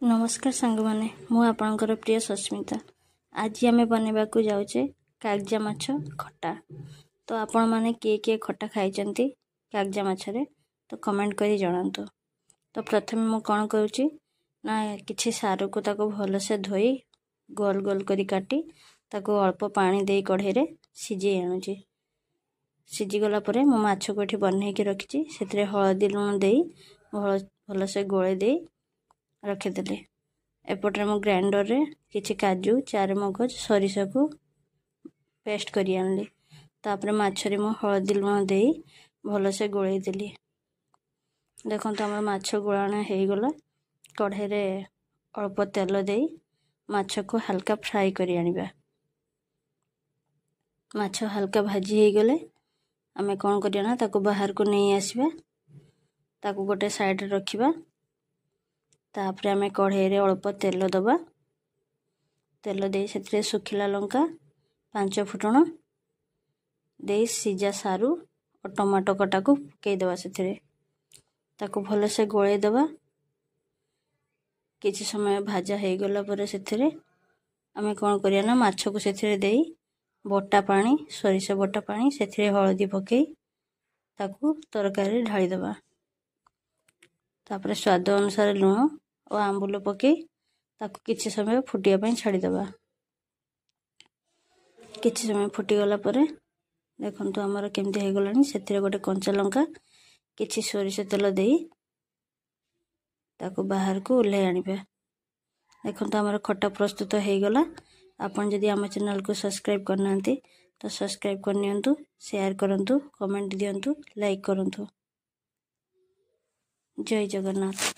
ନମସ୍କାର ସାଙ୍ଗମାନେ, ମୁଁ ଆପଣଙ୍କର ପ୍ରିୟ ସସ୍ମିତା। ଆଜି ଆମେ ବନେଇବାକୁ ଯାଉଛେ କାଗଜା ମାଛ ଖଟା। ତ ଆପଣମାନେ କିଏ କିଏ ଖଟା ଖାଇଛନ୍ତି କାଗଜା ମାଛରେ, ତ କମେଣ୍ଟ କରି ଜଣାନ୍ତୁ। ତ ପ୍ରଥମେ ମୁଁ କ'ଣ କରୁଛି ନା, କିଛି ସାରୁକୁ ତାକୁ ଭଲସେ ଧୋଇ ଗୋଲ ଗୋଲ କରି କାଟି ତାକୁ ଅଳ୍ପ ପାଣି ଦେଇ କଢ଼େଇରେ ସିଝେଇ ଆଣୁଛି। ସିଝିଗଲା ପରେ ମୁଁ ମାଛକୁ ଏଠି ବନେଇକି ରଖିଛି। ସେଥିରେ ହଳଦୀ ଲୁଣ ଦେଇ ଭଲସେ ଗୋଳେଇ ଦେଇ ରଖିଦେଲି। ଏପଟରେ ମୁଁ ଗ୍ରାଇଣ୍ଡରରେ କିଛି କାଜୁ, ଚାରମଗଜ, ସୋରିଷକୁ ପେଷ୍ଟ କରି ଆଣିଲି। ତାପରେ ମାଛରେ ମୁଁ ହଳଦୀ ଲୁଣ ଦେଇ ଭଲସେ ଗୋଳେଇ ଦେଲି। ଦେଖନ୍ତୁ, ଆମର ମାଛ ଗୋଳାଣ ହେଇଗଲା। କଢ଼େଇରେ ଅଳ୍ପ ତେଲ ଦେଇ ମାଛକୁ ହାଲକା ଫ୍ରାଏ କରି ଆଣିବା। ମାଛ ହାଲକା ଭାଜି ହେଇଗଲେ ଆମେ କ'ଣ କରିବା ନା, ତାକୁ ବାହାରକୁ ନେଇ ଆସିବା, ତାକୁ ଗୋଟେ ସାଇଡ଼ରେ ରଖିବା। ତାପରେ ଆମେ କଢ଼େଇରେ ଅଳ୍ପ ତେଲ ଦେବା। ତେଲ ଦେଇ ସେଥିରେ ଶୁଖିଲା ଲଙ୍କା, ପାଞ୍ଚ ଫୁଟଣ ଦେଇ ସିଝା ସାରୁ ଓ ଟମାଟୋ କଟାକୁ ପକାଇଦେବା। ସେଥିରେ ତାକୁ ଭଲସେ ଗୋଳେଇ ଦେବା। କିଛି ସମୟ ଭାଜା ହେଇଗଲା ପରେ ସେଥିରେ ଆମେ କ'ଣ କରିବା ନା, ମାଛକୁ ସେଥିରେ ଦେଇ ବଟା ପାଣି, ସୋରିଷ ବଟା ପାଣି, ସେଥିରେ ହଳଦୀ ପକାଇ ତାକୁ ତରକାରୀରେ ଢାଳିଦେବା। ତାପରେ ସ୍ୱାଦ ଅନୁସାରେ ଲୁଣ ଓ ଆମ୍ବୁଲ ପକାଇ ତାକୁ କିଛି ସମୟ ଫୁଟିବା ପାଇଁ ଛାଡ଼ିଦେବା। କିଛି ସମୟ ଫୁଟିଗଲା ପରେ ଦେଖନ୍ତୁ ଆମର କେମିତି ହେଇଗଲାଣି। ସେଥିରେ ଗୋଟେ କଞ୍ଚା ଲଙ୍କା, କିଛି ସୋରିଷ ତେଲ ଦେଇ ତାକୁ ବାହାରକୁ ଓହ୍ଲାଇ ଆଣିବା। ଦେଖନ୍ତୁ, ଆମର ଖଟା ପ୍ରସ୍ତୁତ ହେଇଗଲା। ଆପଣ ଯଦି ଆମ ଚ୍ୟାନେଲକୁ ସବସ୍କ୍ରାଇବ୍ କରିନାହାନ୍ତି, ତ ସବସ୍କ୍ରାଇବ୍ କରିନିଅନ୍ତୁ, ସେୟାର କରନ୍ତୁ, କମେଣ୍ଟ ଦିଅନ୍ତୁ, ଲାଇକ୍ କରନ୍ତୁ। ଜୟ ଜଗନ୍ନାଥ।